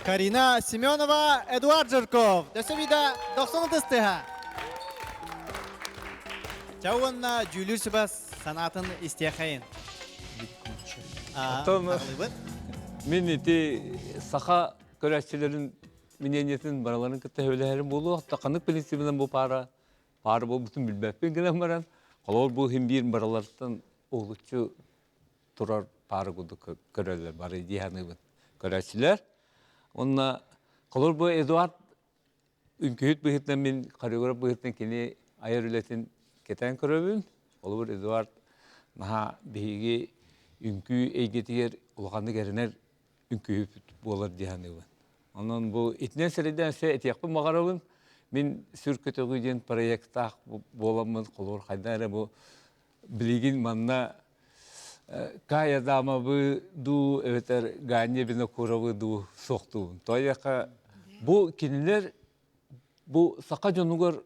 Карина Семенова, Эдуард Жирков. Дөссө бида дохсон ытыстыха. Ча уонна дьүүлүүр сүбэ санаатын истиэхэйин. Оттон мин ити саха көрөөччүлэрин мнениетин барыларын кытта сөбүлэһэрим буолуо. Ханнык принцибинэн бу паара паара буолбутун билбэппин гынан баран, холобур бу иһин биир барыларыттан уһулуччу турар паара курдук көрөллөр бары дии саныыбын көрөөччүлэр. Уонна холобур бу Эдуард үҥкүүһүт быһыытынан мин хореограф быһыытынан кини айар үлэтин кэтээн көрөбүн. Холобур Эдуард наһаа биһиги үҥкүү эйгэтигэр улаханнык эрэнэр үҥкүүһүппүт буолар дии саныыбын. Онон бу итинэн сэрэйдээн өссө этиэхпин баҕарабын. Мин сүр көтөҕүү диэн проектаах буоламмын холобур хайдах эрэ бу билигин манна Кая Дамовы дуу эбэтэр Ганя Винокуровы дуу суохтуубун. Тоҕо бу кинилэр бу саха дьонугар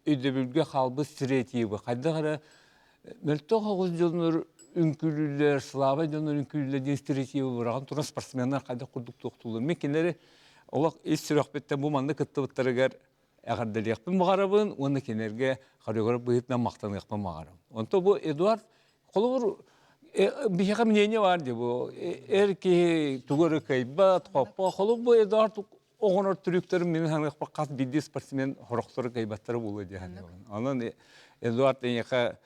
өйдөбүлгэ хаалбыт стереотибы хайдах эрэ мөлтөх оҕус дьоннор үҥкүүлүүллэр, слава дьоннор үҥкүүлүүллэр диэн стереотибы быраҕан туран спортсменнар хайдах курдук туохтууллар. Мин кинилэри олох ис сүрэхпиттэн бу манна кыттыбыттарыгар эҕэрдэлиэхпин баҕарабын уонна кинилэргэ хореограф быһыытынан махтаныахпын баҕарабын. Онто бу Эдуард холобур биһиэхэ мнение баар дии бу эр киһи тугу эрэ кыайбат, хоппо. Холобур бу Эдуард оҕонор трюктарын мин саныахпар хас биирдии спортсмен сорохтору кыайбаттара буолуо дии саныыбын. Онон Эдуард эйиэхэ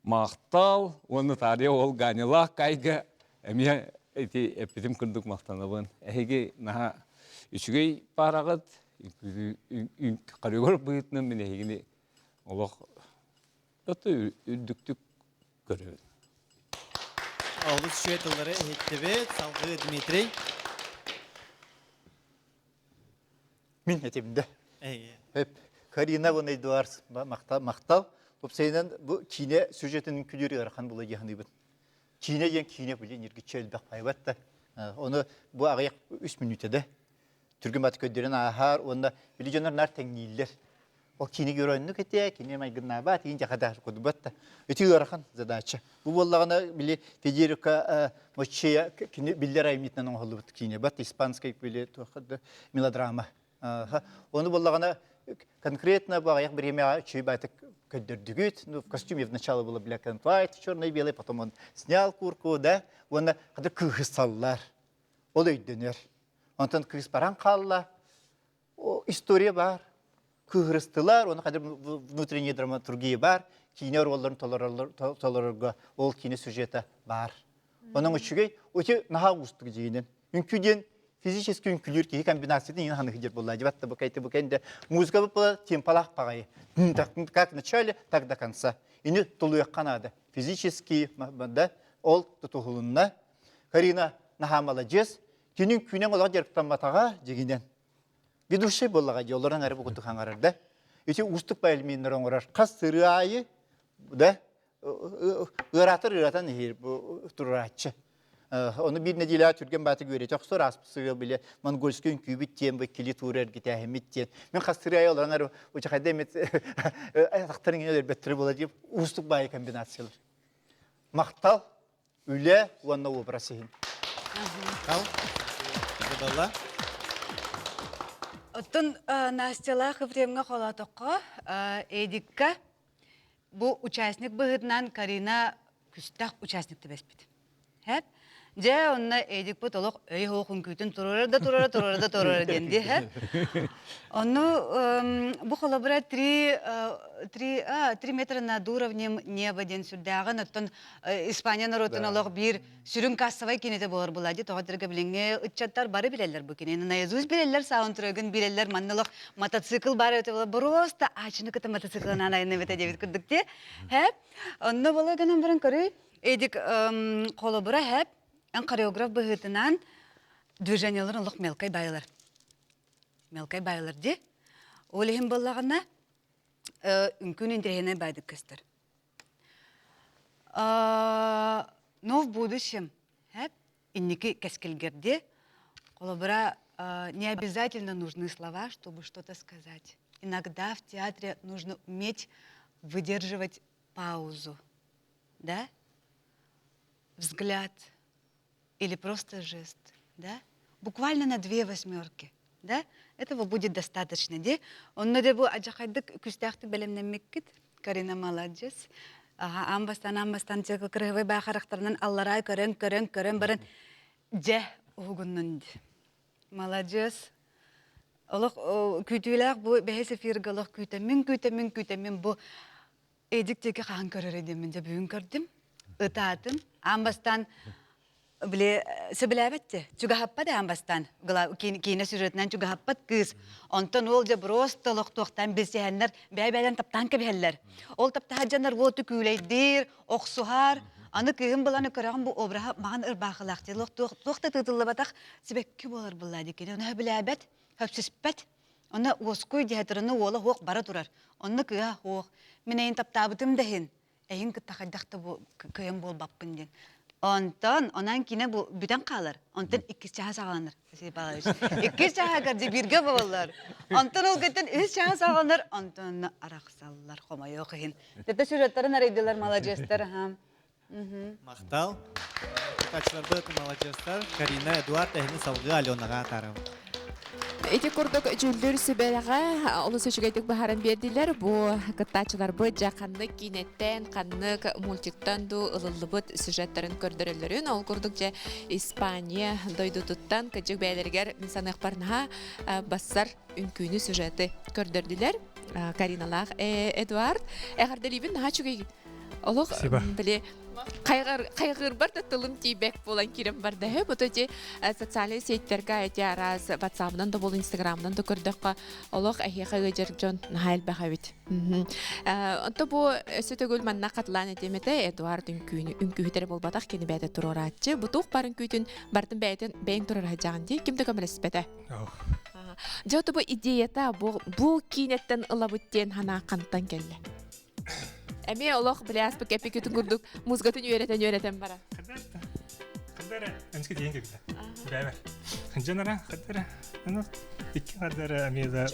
махтал уонна таарыйа ол Ганялаах Кайга эмиэ ити эппитим курдук махтанабын. Эһиги наһаа үчүгэй паараҕыт, хореограф быһыытынан мин эһигини олох үрдүктүк көрөбүн. Олус үчүгэй тыллары иһиттибит. Салгыы Дмитрий. Мин этимдэ. Карина вон Эдуард махтал. Тупсайынан бу киинэ сюжетин күлүр ыарахан була диэханыыбын. Киинэ диэн киинэ били ньиргиччи элбэх байбат да. Оны бу аҕыйах үс мүнүүтэ түргэн бат көрдөрөн ааһар уонна били дьоннор наар тэҥнииллэр. Ол киини көрөннүк этэ, кини майгыннаабат, иин дьахада кудубат да. Ити ыарахан задача. Бу буоллаҕына били Федерика Моччея кини биллэр айымньытынан оҥоһуллубут киинэ бат испанскай били мелодрама. Ону буоллаҕына конкретно бу аҕыйах бириэмэҕэ үчүгэй баайтык көрдөрдүгүт. Ну, в костюме вначале было black and white, черный и белый, потом он снял куртку, да, уонна хата кыыһыссаллар. Ол өйдөнөр. Онтон кыыс баран хаалла. История бар. Кыыһырыстылар, оны хадыр внутренняя драматургия бар. Киинэ оруолларын толорорго ол киинэ сюжета бар. Онон үчүгэй, өте наһаа уустук дьиинен. Үҥкүү диэн физически үҥкүүлүүр киһи комбинациятын иҥин ханыһы дьэр буолла. Дьыбатта бу кайты бу кэнде музыка была темпалаах паҕайы. Как в начале, так до конца. Ини тулуйахха наада. Физически да ол тутуһулунна. Карина наһаа маладьыас. Кинин күнэн олох дьарыктамматаҕа дьигинэн. Ведущий буоллаҕа дии, олорон эрэ бу курдук хаҥарар да. Ити уустук элеменнэр оҥорор. Хас сырыы аайы да ыаратар ыаратан иһир бу турааччы. Ону биир нэдиэлэҕэ түргэн баатык үөрэтэ охсор ааспыт сырыа били монгольскай үҥкүүбүт диэн бу кили туура эргитээһиммит диэн. Мин хас сырыы аайы олорон эрэ учахайда эмит атахтарын иҥин өлөрбөттөрө буола дип уустук баайы комбинациялар. Махтал үлэ уонна образ иһин. Махтал. Изабелла. Оттон Настялаах Ефремҥэ холоотоххо, Эдикка бу участник быһыытынан Карина күстэх участник түбэспит. Хэп? Дьэ, онно Эдикпит олох өй оһох үҥкүүтүн туруора да туруора, туруора да туруора диэн дии, хэп? Ону бу холобура 3 метра над уровнем неба диэн сүрдээҕин, оттон Испания норуотун олох биир сүрүн кассовай кинитэ буолар була дии. Тоҕо диэргэ билиҥҥи ыччаттар бары билэллэр бу кинини. Наизусть билэллэр, саундтрегын билэллэр. Манна олох мотоцикл баар эбитэ буолар. Просто ачыны кытта мотоциклынан айанныбыта диэбит курдук дии. Хэп. Онно буола гынан баран көрүй. Эдик холобура хэп. Эн хореограф быһыытынан движениялар олох мелкай байлар. Мелкай байлар дии. Ол иһин буоллаҕына үҥкүүн интэриэһинэй байдык көстөр. Но в будущем инники кэскилгэрди холобура не обязательно нужны слова, чтобы что-то сказать. Иногда в театре нужно уметь выдерживать паузу. Да? Взгляд или просто жест, да? Буквально на две восьмерки, да? Этого будет достаточно, де? Онно де бу ажахайдык күстээхтик бэлэмнэммиккит. Карина молодец. Аха, аан бастаан, аан бастаан кырыһыбай баахарахтарынан аллараа көрөн, көрөн, көрөн баран дьэ уһугуннун ди. Маладьыас. Олох күүтүүлээх бу бэһис эфиргэ олох күүтэммин, күүтэммин, күүтэммин бу Эдик диэки хаһан көрөр эдиммин дьэ бүгүн көрдүм. Ытаатым. Аан бастаан били сөбүлээбэт де. Чугаһаппат аан бастаан. Киинэ сюжетынан чугаһаппат кыыс. Онтон уол дьэ просто олохтуохтаан билсиһэннэр бэйэ-бэйэлэрин таптаан кэбиһэллэр. Ол таптаһар дьоннор уоту күүлэйдиир, охсуһар. Аны кыыһым буланы көрөҕүн бу обраһа маҕан ырбаахылаах дии. Туох да тыытыллыбатах сибэкки буолар буллаа дии. Кини ону сөбүлээбэт, хөпсүспэт. Онно уоскуй диһатырыны уола хуох бара турар. Онно кыыһа хуох. Мин эйин таптаабытым да иһин, эйин кытта хайдах да кыайан буолбаппын диэн. Онтон, онон кини бу бүтэн хаалар. Онтон иккис чаһа саҕаланар. Василий Павлович. Иккис чаһыгар дьэ бииргэ буолаллар. Онтон ол кэнтэн үһүс чаһа саҕаланар, онтон арахсаллар хомойуох иһин. Тэтэ сюжеттарын арыйдылар маладьыастар. Аха. Махтал. Кытааччыларбыт маладьыастар. Карина, Эдуард эһини салгыы Аленаҕа атаарабын. Ити курдук дьүүллүүр сүбэҕэ олус үчүгэйдик быһааран биэрдилэр. Бу кыттааччыларбыт дьэ ханнык киинэттэн, ханнык мультиктан дуу ылыллыбыт сюжеттарын көрдөрөллөрүн, ол курдук дьэ Испания дойдутуттан кыдьык бэйэлэригэр мин саныахпар наһаа бассар үҥкүүнү сюжеты көрдөрдүлэр. Кариналаах Эдуард эҕэрдэлиибин наһаа үчүгэй Олох били хайҕыырбар да тылым тиийбэк буолан киирэн барда. Бу эти социальный сетьтергэ эти араас ватсабынан да буолун, инстаграмынан да көрдөххө олох эһиэхэ ыадьар дьон наһаа элбэх эбит. Онто бу өссө төгүл манна хатылаан этиэм этэ Эдуард үҥкүүнү үҥкүүһүтэрэ буолбатах кини бэйэтэ туруорааччы. Бу туох бар үҥкүүтүн бартын бэйэтин бэйэҥ туруораһыдьаҕын дии ким да көмөлөспөтө. Дьэ бу идеята бу бу киинэттэн ылабыт диэн санаа хантан кэллэ? Эмиэ олох бляспы кэпикүтүн курдук музыкатын үөрэтэн-үөрэтэн баран. Хадара эмске диэн кэлбитэ. Бэбэр. Жанара хадара аны икки хадара эмиэ да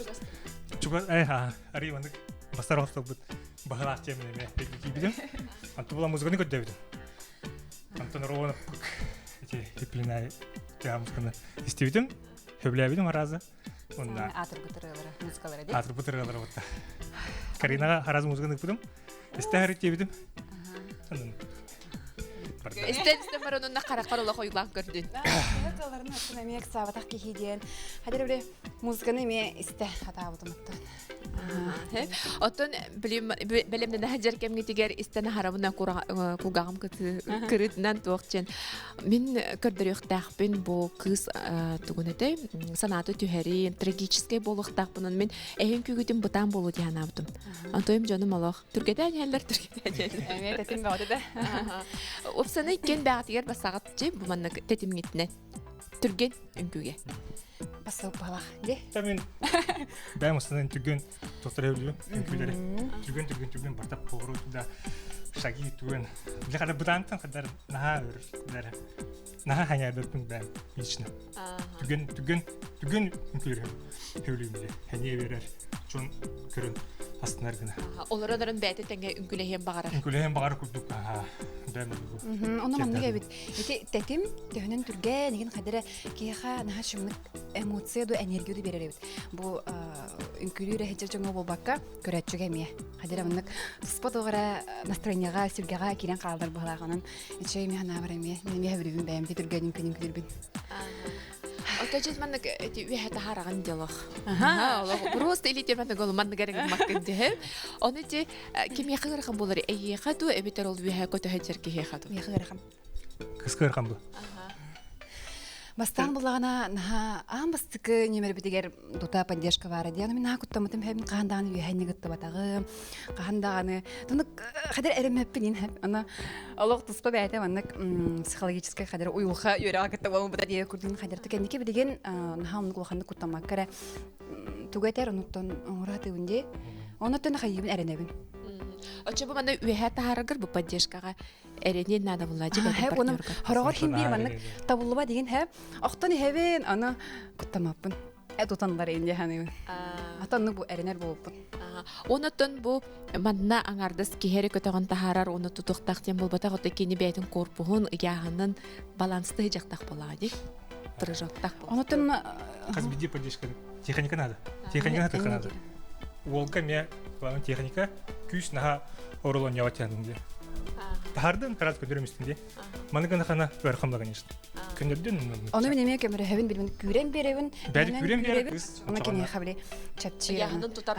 чугас э ха ари маннык бастар оҥостобут баһылаах тиэмэн эмиэ киирбитим. Антон була музыканы көрдөбүтүм. Антон Ровонов эти теплинай музыканы истибитим. Сөбүлээбитим аразы. Онна Аатырбыт ырыалара, музыкалара дии. Аатырбыт ырыалара бутта. Каринаға хараз музыканы ыппытым. Истэ харит диэбитим. Истэн истэн баран онно харахпар олох ойулаан көрдүн. Тылларын аттын эмиэ ыксаабатах киһи диэн. Хадыр били музыканы эмиэ истэ хатаабытым оттон. Оттон бэлэмнэнэ сылдьар кэмҥитигэр истэн аһарабына кулгааҕым кырыытынан туох диэн мин көрдөрүөхтээхпин бу кыыс тугун этэй санаата түһэрин трагическай буолуохтаахпын мин эһин күүгүтүм бытаан буолуо дии санаабытым онтуйум дьонум олох түргэтээн иһэллэр түргэтээн иһэллэр эмиэ тэтим бөҕөтө да Упсаны иккиэн бэҕэтигэр басаҕат бу маннык тэтимҥитинэн түргэн үҥкүүгэ Басылпалах де. Мен бэм устунан түргэн тостор эвлү үҥкүүлэри. Түргэн түргэн түргэн бартап повру да шаги түгэн. Биле када бытаантан кадар наха өр дэр. Наха хаҥаабыппын бэм лично. Түргэн түргэн түргэн үҥкүүлэри эвлүмде. Хәне берер. Чон көрөн астынар гына. Олорон бэйэтэ тэҥэ үҥкүлэһиэн баҕарар. Үҥкүлэһиэн баҕарар курдук. Бэм Онно маннык эбит. Ити тэтим төһөнөн түргэн игин хадара киһиэхэ наһаа шымнык эмоция ду энергия ду берер эбит. Бу үҥкүүлүүр эһэдьэр дьоҥҥо буолбакка көрөөччүгэ эмиэ. Хадара маннык туспа тоҕо настроенияҕа, сүргэҕэ киирэн хаалар быһалаах. Онон үчүгэй эмиэ санаабар эмиэ. Мин эмиэ сөбүлүүбүн бэйэм түргэн үҥкүүнү үҥкүүлүүрбүн. Отожит маннык эти үөһэ таһаараҕын диэлох. Аха, олох просто или маннык ол маннык эрэ гыммаккын диһэ. Ону ти кимиэхэ ыарахан буолар эйиэхэ дуу эбэтэр ол үөһэ көтөһө дьэр киһиэхэ дуу? Миэхэ ыарахан. Кыска ыарахан бу. Бастаан буллаҕына наһаа аан бастакы нүөмэрбитигэр тута поддержка баара диэн мин наһаа куттаммытым хэбин хаһан даҕаны үөһэнни кыттыбатаҕым хаһан даҕаны тунук хадэр эрэммэппин ин ана олох туспа бэйэтэ маннык психологическай хадэр уйулха үөрэҕэ кытта буолбута диэ курдук хадэр кэнники билигин наһаа оннук улаханнык куттаммакка эрэ тугу этэр онуттан оҥоро сатыыбын дии онуттан хайыыбын эрэнэбин Оччо бу манна үөһэ таһаараргар бу поддержкаҕа эрэниэн наада булла дьэ Хэп онум хороҕор хин биир маннык табыллыба деген хэп охтон иһэбин аны куттамаппын э тутанлар инде ханыыбын. Ата оннук бу эрэнэр буолбуппут. Онотон бу манна аҥардас киһи эрэ көтөҕөн таһаарар уонна тутуохтаах диэн буолбатах, ото кини бэйэтин корпуһун, ыйааһынын баланстыы дьахтах буолаҕа дии. Прыжоктах буолар. Онотон Хас биирдии поддержка техника надо. Техника надо надо. Уолга эмиэ главное техника күүс наһаа оролоньоҕо тиһэн дии. Таһардын раз көдөрүм истин дии. Маны гына хана ыарахамла конечно. Көнөрдүн Ону мин эмиэ көмөрөһөбүн билбин күүрэн биэрэбин. Бэри күүрэн биэрэ кыыс. Ону киниэхэ били чэпчиир. Ыйааһынын тутар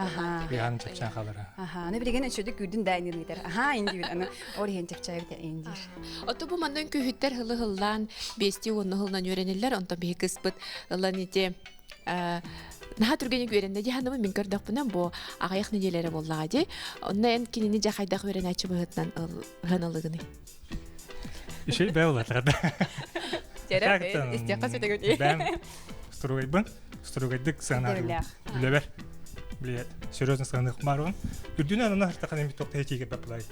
Ыйааһын чэпчээн хаалар. Аха, аны билигин үчүгдүк күүрдүн да инир ыытар. Аха, индиир. Аны ол иһин чэпчээбит индиир. Ото бу манна үҥкүүһүттэр һылы һыллаан биэстии уонна һылынан үөрэниллэр. Онтон биһи кыспыт ылан ити наһаа түргэнник үөрэннэ дии саныбын мин көрдөхпүнэ бу аҕыйах нэдиэлэ эрэ буоллаҕа дии. Онно эн кинини дьэ хайдах үөрэнээччи быһыытынан ыһаналыгыный? Ишей бээ улатар. Терә, истиэххэ сүтэгүт. Бэм стругайбын, стругайдык сыанаабын. Үлэбэр. Биле, серьезно сыанык марун. Үрдүнэн аны хартахан эми тохта хечиге баплай.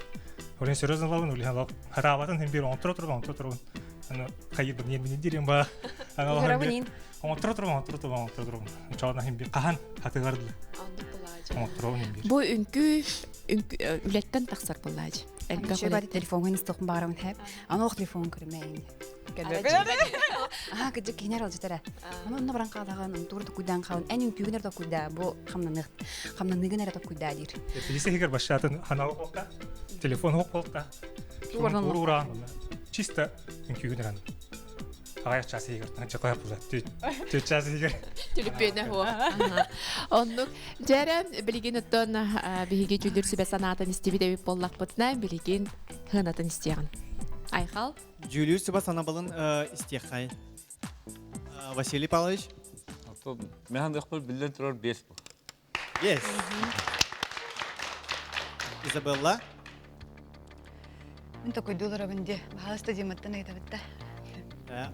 Олен серьезно лалын улихан лал. Хараабатын хем бир онтро турган онтро турган. Аны хайыр не мин дирем ба. Аны онтро турган онтро турган онтро турган. Чоона хем бир кахан хатыгардылы. Бу үҥкүү үлэттэн тахсар буоллаачы. Элбэх телефоҥҥа истиэхпин баҕарабын хэп. Аны ох телефон көрүмэйин. Аха кыдьык киһинэр алжытара. Аны онно баран хаалаҕын, онтуур токуйдаан хаалын, эн үҥкүүгүн эрэ токуйдаа, бу хамнаныах, хамнаныыгын эрэ токуйдаа диир. Билисе хигер башатын ханал холта, телефон хоқ холта. Урууран чисто үҥкүүгүн эрэ Аҕыйах чаас иһигэр чакай була. Түөрт чаас иһигэр. Түлүпүөнэ хуо. Оннук. Дьэрэ, билигин оттон биһиги дьүлүр сүбэ санаатын истибит эбит буоллахпытына, билигин хыанатын истиэҕин. Айхал. Дьүүлүүр сүбэ санабылын истиэххай. Василий Павлович. Механ өхпөр биллэн турар бес бу. Yes. Изабелла. Мин токуйдууларабын дии. Баһаалыста Диматтан ыйытабытта.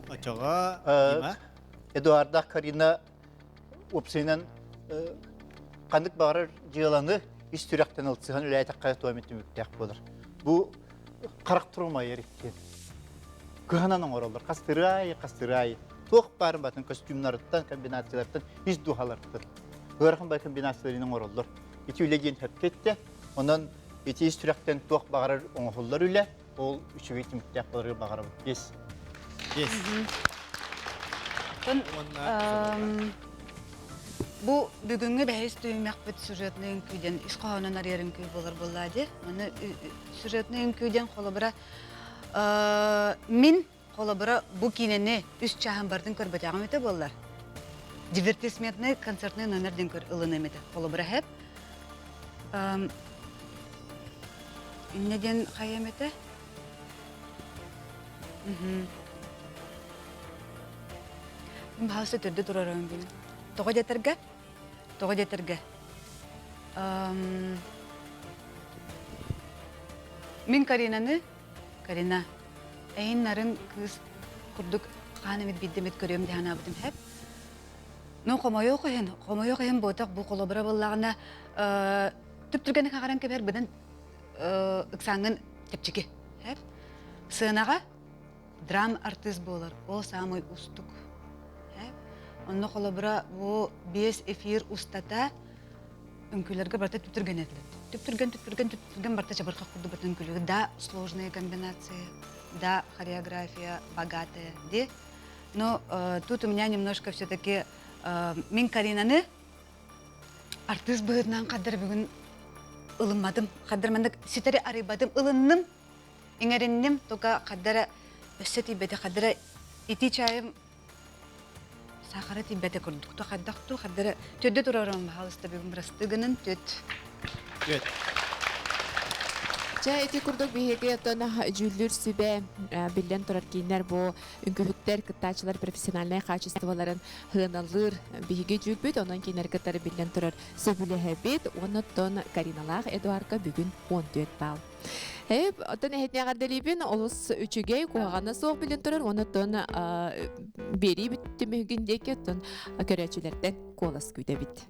Очоҕо Дима. Эдуардах Карина уопсайынан ханнык баҕарар дьыаланы ис сүрэхтэн ылсыһан үлээтэххэ туом түмүктээх буолар. Бу харах турумайар иккиэн. Кыһанан оҥороллор. Хастыры хастыры аайы. Туох баарын батын костюмнарыттан, комбинациялартан, ис дууһаларыттан. Ыарахан бай комбинацияларын оҥороллор. Ити үлэ диэн сөпкө эттэ. Онон ити ис сүрэхтэн туох баҕарар оҥоһуллар үлэ, ол үчүгэй түмүктээх буоларыгар баҕарабыт. Yes. Yes. Бу бүгүҥҥү бэһис түһүмэхпит сюжетный үҥкүү диэн ис хоһоонун арыйар үҥкүү буолар буоллаа дии. Аны сюжетный үҥкүү диэн холобура мин Холобура, бу киинэни үс чааһын барытын көрбөтөҕүм этэ буоллар, дивертисментный концертный номер диэн көр ылыныам этэ. Холобура, хэп. Иннэ диэн хайыам этэ? Баһаалыста төрдө турарым бин. Тоҕо диэтэргэ? Тоҕо диэтэргэ? Мин Каринаны Карина, эйин нарын кыыс курдук хаан эмит биирдэ эмит көрүөм дии санаабытым һэп. Ну, хомойуох иһин, хомойуох иһин буотах бу холобура буоллаҕына, түп-түргэнник хаҕаран кэбиһэр быдан ыксааҥҥын чэпчэки. Һэп. Сыанаҕа драм артыыс буолар, ол саамай уустук. Һэп. Онно холобура бу биэс эфир устата үҥкүүлэргэ барыта түптүргэн этилэр. Түптүргэн, түптүргэн, түптүргэн барыта чабырҕах курдук барыта үҥкүүлүүр. Да, сложные комбинации, да, хореография богатая, ди. Но тут у меня немножко все-таки мин Каринаны артыыс быһыытынан хаддар бүгүн ылымматым. Хаддар маннык ситэри арыйбатым, ылынным, иҥэринним, только хаддара өссө тиийбэтэ, хаддара ити чайым Саахара тиийбэтэ курдук. То хайдах ту хардара төрдө турарым баһаалыста бүгүн бырастыы гынан түөт. Түөт. Чэ, ити курдук биһиги оттон дьүүллүүр сүбэ биллэн турар кииннэр бу үҥкүүһүттэр, кыттааччылар профессиональнай хаачыстыбаларын сыаналыыр биһиги дьүүлбүт, онон кинилэр кытары биллэн турар сөбүлэһэбит. Уонна оттон Кариналаах Эдуардка бүгүн 14 балл. Э, оттон эһэтин эҕэрдэлиибин, олус үчүгэй, куһаҕана суох билин турар, уонна оттон биэрии бүттүмүгүн диэки оттон көрөөччүлэртэн куолас күүтэбит.